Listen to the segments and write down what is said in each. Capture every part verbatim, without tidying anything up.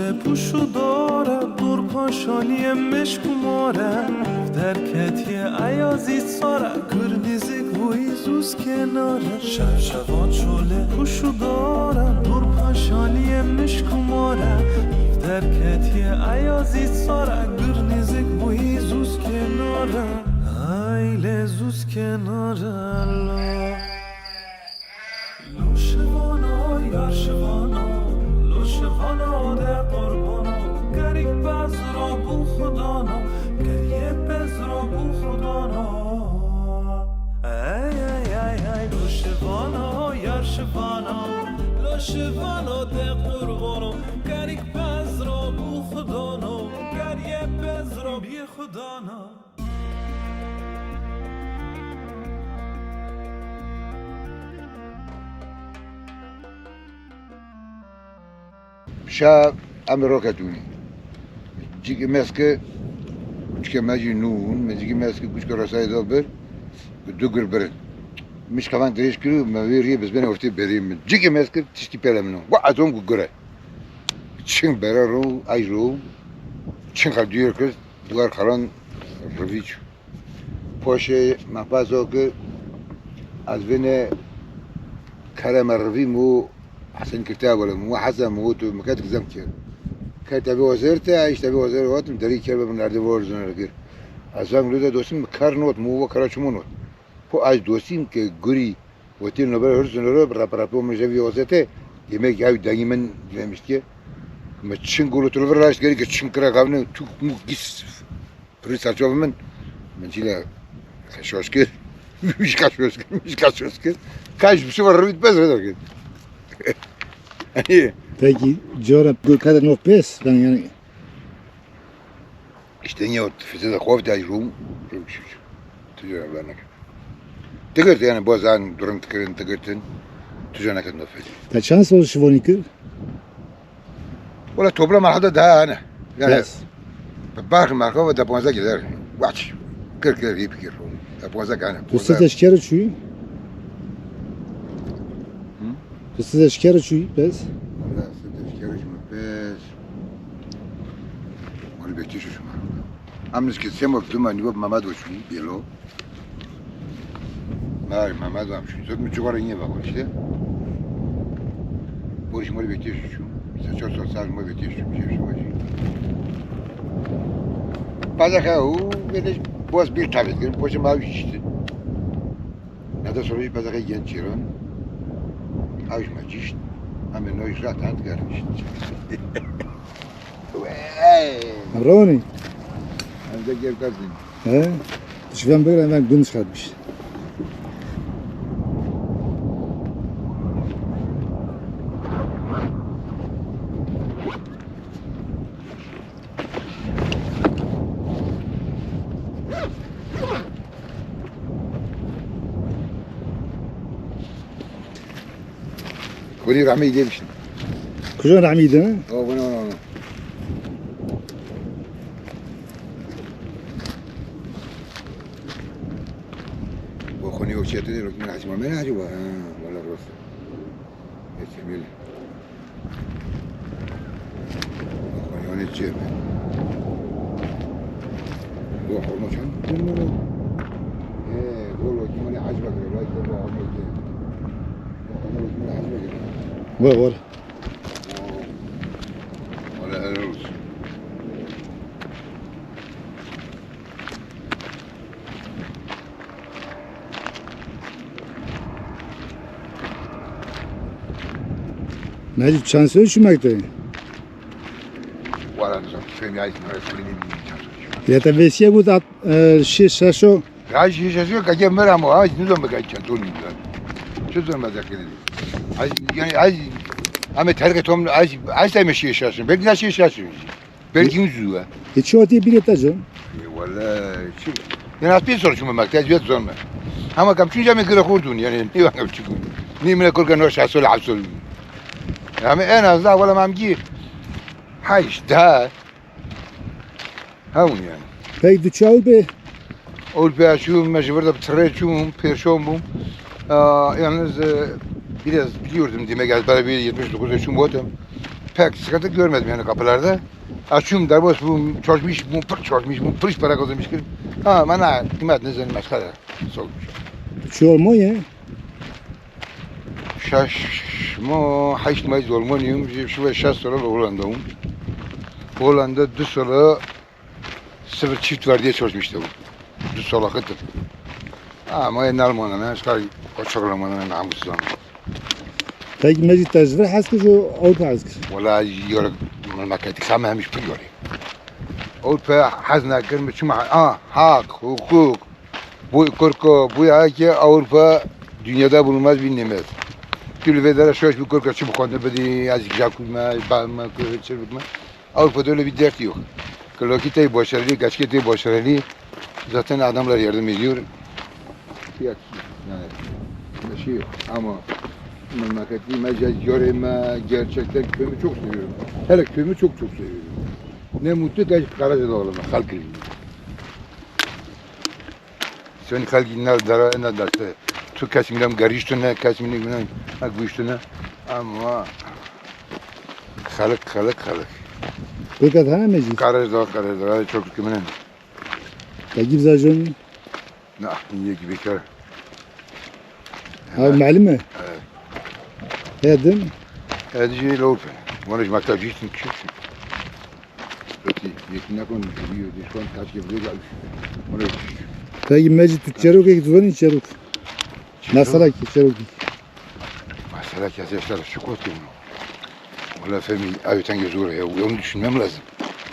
Pûş û dare, dor paşaniyê mişk û mare, derketiye eya zî sare, gur nêzik bûyî zûz kenare. Şev şevan çole, pûş û dare, dor paşaniyê mişk û mare, derketiye eya zî sare, gur nêzik bûyî zûz kenare. Ay lê zûz kenare lo. Lo şivano, yar şivano, lo şivano de qurbano, gerî pezro bû xudano, geriyê pezro bû xudano. Ay, ay, ay, ay, lo şivano, yar şivano, lo şivano de qurbano, gerî pezro bû xudano, geriyê pezro bî xudano. Şa em ê roket wî. Cîkê mezke, kuçke me jî nû bûn, me cîkê mezke kuçke resayê da bir, bi du gur birin. Min ji qevan dirêj kir û me wê riyê bizbenê ortê berê min. Cîkê mezke tiştî pele min o. Wa ezom ku gur e. Çin bere ro, ay ro, çin xel duyê kir. Duwar xelan rivî çû. Poşê me pazo kir, ez vêne kere me rivî mu Hesen kirte wele mu Hesen mu tu me ket gizem kir. Ker te vê wazir te, iş te vê wazir hatim, derî ker be min erdê vor zon kir. Ez zang lû de dostim kar not, mu ve kara çumu not. Po ez dostim ke gurî Wetî nober hurz noro rap rap o min jevî ozete. Yemek yaw dayî min dilemiştiye. Me çin gulu tu vir raşt gerî ke çin kira gavne tu mu gis. Piri saço min. Min çile xeşoş kir. Mişka şoş kir. Mişka şoş kir. Kaç bir şey var rüt bez rüt kir. Peki, cara gökada no pes ben yani. İşte niye o fizede kovda rum. Rum şu. Tüccar evler ne kadar. Tigirtin yani bozan durum tikirin tigirtin. Tüccar ne kadar nofet. Te çend sal şivonî kir? Wala toplam arada daha hani. Yani Yes. Barkı marka ve da ponza gider. Watch. Kır kır iyi fikir. Da ponza gane. Tu siz eşkere çuy? Hı? Tu siz eşkere çuy pes? Wala siz eşkere çuy pes. Wala bekçi şu şuma. Amnis ki semo duma nivo mama do çuy belo. Ay, Mehmet abi, şu zot mu çukarı yine bak işte. Bu iş mali bekliyor şu. Sen çok sor, sen mali bekliyor şu. Şey, şu, şey. Bazen ha, o, böyle boz bir tabi, boşum abi işte. Ne de sonra bazen ha genç yaran. Abi, ma işte. Ama ne iş rahat, rahat gelmiş. Ronî. Em de gel kazin. He? Şivan böyle hemen gün çıkartmış. Kurî rahmî dê bişin. Kujon rahmî dê? O, bunu, bunu, bunu. Bu konu yok, çetini yok, ne acıma, ne acıma? Ha, valla burası. Geçemeyelim. Yanê çi? Bu hormo çend? Bilmiyorum. He, bu lokimani hacma göre, bu hormo çi? Bu hormo lokimani hacma göre. Var, var. Valla helal olsun. Necip, çend sene şu mektebê? Wala nizam, seni ay, seni kulübü bilmiyorum, çend sene şu. Ya te vesiye bu da, e, şeş, şeş o. Ya şeş, şeş o, kaçı mera mı, ay, nizam mı kaçı, çend sene bilmiyorum. Çend sene mı kaçı? Ay, yani, ay, ama terk etom, ay, ay, sen mi şeş, şeş, belki de şeş, şeş. Belki yüz lira. E, çi hatî bîrê te can? E, wala, çi? Yani, az pênc sor çûme mekteb, ez zor me. Ama kam çûn camê gire xordûn, yani, ne bakam çi gûn. Ne mine korka no şeş sol, heft sol. Yani, en az da, wala, mam gî. Haş, da. Hewin yani. Peki, du çaw be? Ol pê çûm, me ji vir de bi tirê çûm, pêşon bûm. Aa, yalnız, e, biraz biliyordum demek, ez beraber yetmiş dokuz yaşım oldum. Pek sıkıntı görmedim yani kapılarda. Açıyorum, derbas bu, çalışmış bu, pır çalışmış bu, pır iş para kazanmış ki. Ha, bana kıymet ne zalim mesele. Soğumuş. Çi Almanya? Şaş mı, heşt mayıs Almanya'yım. Şu ve şaş sene Hollanda'yım. Hollanda du sene sıfır çift var diye çalışmıştım. Du sene hakikaten. Ama en Almanya'da, ne, çıkar, kaçakla Almanya'da, namussuz. Peki Mecit, te ji vir hez kir ji Ewropa hez kir? Wala yorek memleketî xwe me hemîş pir yorê. Ewropa hez nekir, min çima, a, hak, hukuk, bu kurko, bu ya ki Ewropa dünyada bulunmaz, bilinmez. Tu li vê dere şaş bir kurko, çi bixwendin bidî, ez kija ku me, ba me, ku çi bikme. Avrupa'da öyle bir dert yok. Kırlaki tey başarılı, kaçki tey başarılı. Zaten adamlar yardım ediyor. Yok, yani, bir şey yok. Ama memleketi, mecaz, göreme, gerçekten köyümü çok seviyorum. Hele köyümü çok çok seviyorum. Ne mutlu ki Karacadağlı'ma, halk için. Sen xelkî ne dara, ne deste. Tu kesî min gerîştine, kesî min ne, ne güçtine. Ama xelk, xelk, xelk. Peki, hene Mecid? Karajda, Karajda, çok kimin. Peki, bize jön? Na, iyi gibi kar. Ha, malum mu? Evet. He, değil mi? Evet, şey, Avrupa. Bana hiç maktab hiç kim. Peki, yekî nekon, yekî dişkon, taş gibi de gelmiş. Ona Peki, Mecid, tu çerokek, tu zanî çerok? Çerok? Mesela ki, çerok. Mesela ki, yaşlar şu kotu. Valla Fehmi, abi tenge zor ya. Onu düşünmem lazım.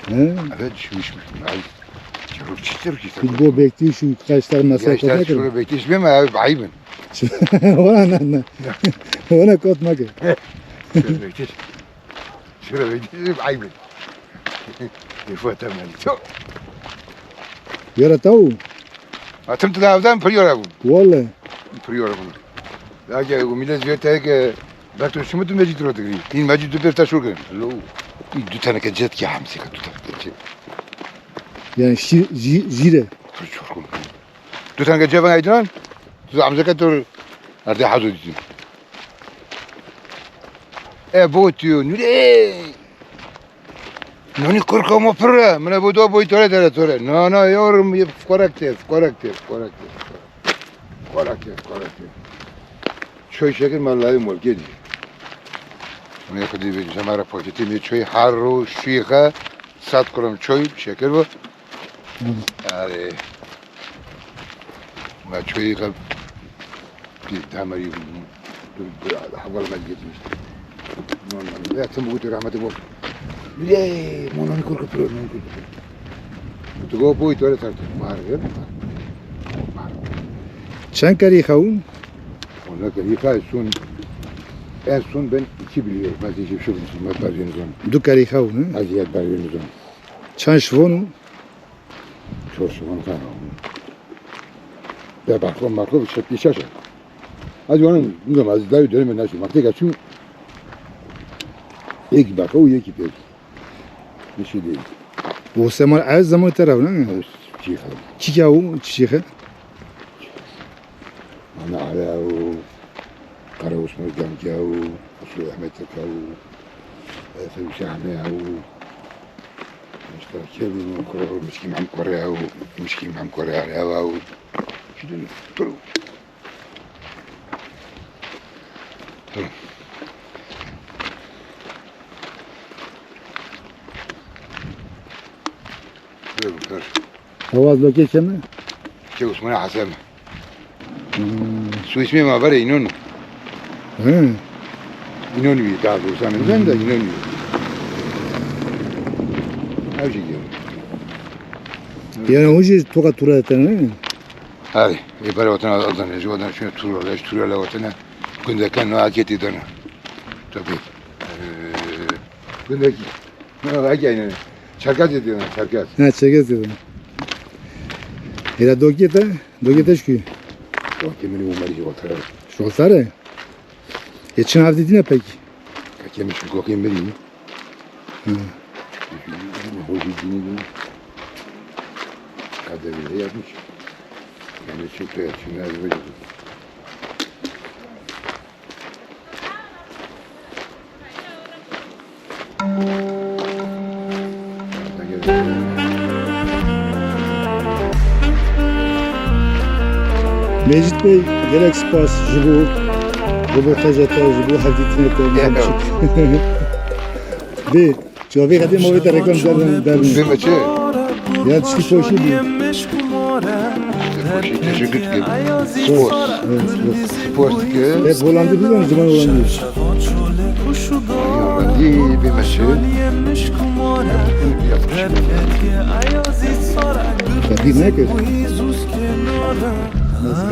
He? Evet, düşünmüş mü? Ay, çerok, çerok işte. Futbol bekliyor şu kaşlar mesela. Ya işte, şurada bekliyor, ben abi, ayıbın. Ona ne, ne? Ona kot makı. Bekliyor. Şöyle bir gidip ayıp. İrfan Temel. Çok. Yara tavu. Atım tu da avdan pir yara bû. Vallahi. Pir yara bû. Ya ki bu millet ziyarete ki bak tu şimdi tu mecit ro tigri. Din mecit tu bir taşur gelin. Lo. Du tane ke cet ki hamsi ka tu tane ke cet. Yani şi, ji, jire. Pir çok. Du tane ke cevan aydıran. Tu da hamsi ka tur. Arde hazo ditin. E, bo tu, nure. Noni kurka mo pire, mine bo do boy tore tore tore. Na, na, yorum, ye fukarak te, fukarak te, fukarak te. Fukarak te, fukarak te. Çoy şekil mallavi molkedi. Mine kedi bir zamara paketi mi çoy harro şiha, sat kurum çoy şekil bu. Hı. Yani, ma çoy kab. Pîr Temerî, heval me digetin işte. Ya tim bu rahmetli bu. Ye, monani korku piro, monani korku piro. Tu go boy tore tartı. Mar, ya. Çend kerî xewin? Ona kerî xewin. En son ben iki biliyorum. Ben de şu, şu, ben bergenizon. Du kerî xewin, hı? Aziyet bergenizon. Çend şivon? Çor şivan xwe. Be barxo marxo bi şekli şaş e. Ez wan bilmiyorum, ez dawi döneme nasıl. Makte geçim. Ek barxo, ek pek. Bir şey değil. Bu semal ez zaman taraf ne? Evet, çiğ. Çiğ ya o, çiğ. Ana Ala o, Kara Osman Gamca o, Usul Ahmet Aka o, Efendim Şahme o. İşte kevin o, kuru, miskin hem kore o, miskin hem kore o. Şimdi dur. Dur. Dur, dur. Havaz lokê kemi? Ke Osman Hasan. Hmm. Su ismi ma vere İnönü. Hı. İnönü daha doğrusu, hani ben de İnönü. Her şey diyorum. Yani o şey toka tura eten, değil mi? Hadi, e, para vatan aldan, e, vatan şunu tura, leş tura la vatan, gündeken no aketi dana. Tabii. Ee, gündeki. Ha, ha, yani, Çerkez diyor, Çerkez. Ha, Çerkez diyor. Hera dokete, dokete şu. Dokete benim umarı yok. Şoltare. E, çin hafta dine peki? Kaçemiş bir kokayım vereyim. Hı. Hoş bir dini. Kaderinde yapmış. Yani çok da yapsın, lazım. Mecit Bey, gelek spas ji bo roportaja te, ji bo hevdîtinê te. Bê, çavê xedê ma wê te reklam derbin. Bê me çi? Ya tiştî poşî bû. Teşekkür, teşekkür dikim. Spas. Evet, evet. Spas dikim. Hep Holandî bizan, ziman Holandî. Holandî bê me çi? Yapmış. Tebî nekir. Nasıl